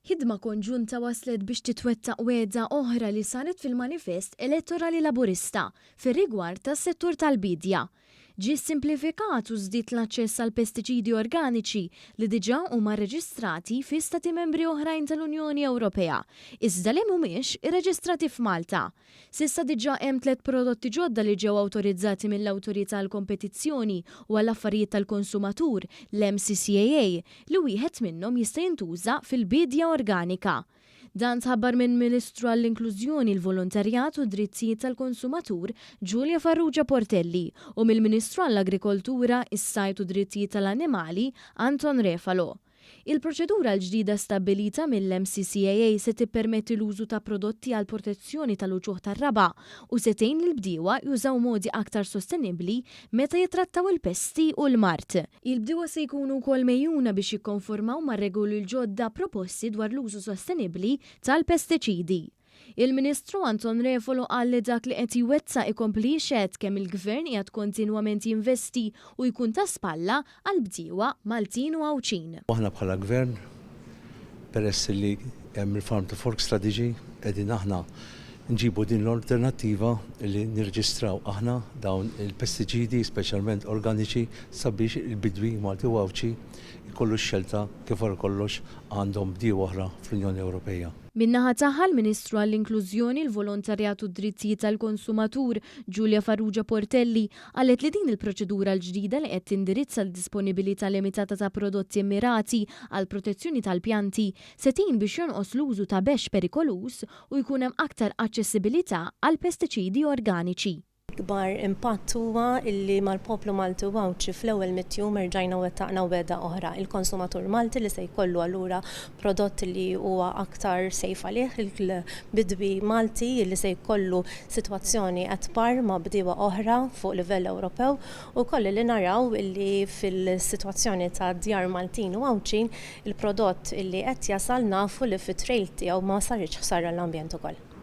Ħidma konġunta waslet biex titwettaq wegħda oħra li saret fil-manifest elettorali Laburista fir-rigward tas-settur tal-biedja. Ġie ssimplifikat u żdied l-aċċess għal pestiċidi organiċi li diġà huma rreġistrati fi Stati Membri oħrajn tal-Unjoni Ewropea, iżda li mhumiex irreġistrati f'Malta. S'issa diġà hemm tlett prodotti ġodda li ġew awtorizzati mill-Awtorità għall-Kompetizzjoni u għall-Affarijiet tal-Konsumatur, l-MCCAA, li wieħed minnhom jista' jintuża fil-biedja organika. Dan tħabbar mill-Ministru għall-Inklużjoni, il-Volontarjat u d-Drittijiet tal-Konsumatur, Julia Farrugia Portelli, u mill-Ministru għall-Agrikoltura, is-Sajd u d-Drittijiet tal-Annimali, Anton Refalo. Il-proċedura l-ġdida stabbilita mill-MCCAA se tippermetti l-użu ta' prodotti għall-protezzjoni tal-uċuħ tar-raba' u se tgħin lill-bdiewa jużaw modi aktar sostenibbli meta jittrattaw il-pesti u l-mard. Il-bdiewa se jkunu wkoll megħjuna biex jikkonformaw mar-regoli l-ġodda proposti dwar l-użu sostenibbli tal-pestiċidi. Il-Ministru Anton Refalo qal li dak li qed jwettaq ikompli jixhed kemm il-Gvern qiegħed kontinwament jinvesti u jkun ta' spalla għall-bdiewa Maltin u Għawdxin. Aħna bħala Gvern, peress li hemm il-Farm to Fork Strategy, qegħdin aħna nġibu din l-alternattiva li nirreġistraw aħna dawn il-pestiċidi, speċjalment organiċi, sabiex il-bidwi Malti u Għawdxi jkollu x-xelta kif wara kollox għandhom bdiewa oħra fl-Unjoni Ewropeja. Min-naħa tagħha l-Ministru għall-Inklużjoni, il-Volontarjat u d-Drittijiet tal-Konsumatur, Julia Farrugia Portelli, qalet li din il-proċedura l-ġdida li qed tindirizza l-disponibilità limitata ta' prodotti mmirati għall-protezzjoni tal-pjanti se tgħin biex jonqos l-użu ta' bexx perikoluż u jkun hemm aktar aċċessibilità għall-pestiċidi organiċi. L-ikbar impatt huwa illi mal-poplu Malti u Għawdxi fl-ewwel mitt jum erġajna wettaqna wegħda oħra, il-konsumatur Malti li se jkollu allura prodott li huwa aktar safe għalih, il-bidwi Malti li se jkollu sitwazzjoni at par ma' bdiewa oħra fuq livell Ewropew u wkoll li naraw illi fil-sitwazzjoni ta' djar Maltin u Għawdxin il-prodott illi qed jasal nafu li fit-trail tiegħu ma saritx ħsara l-ambjent ukoll.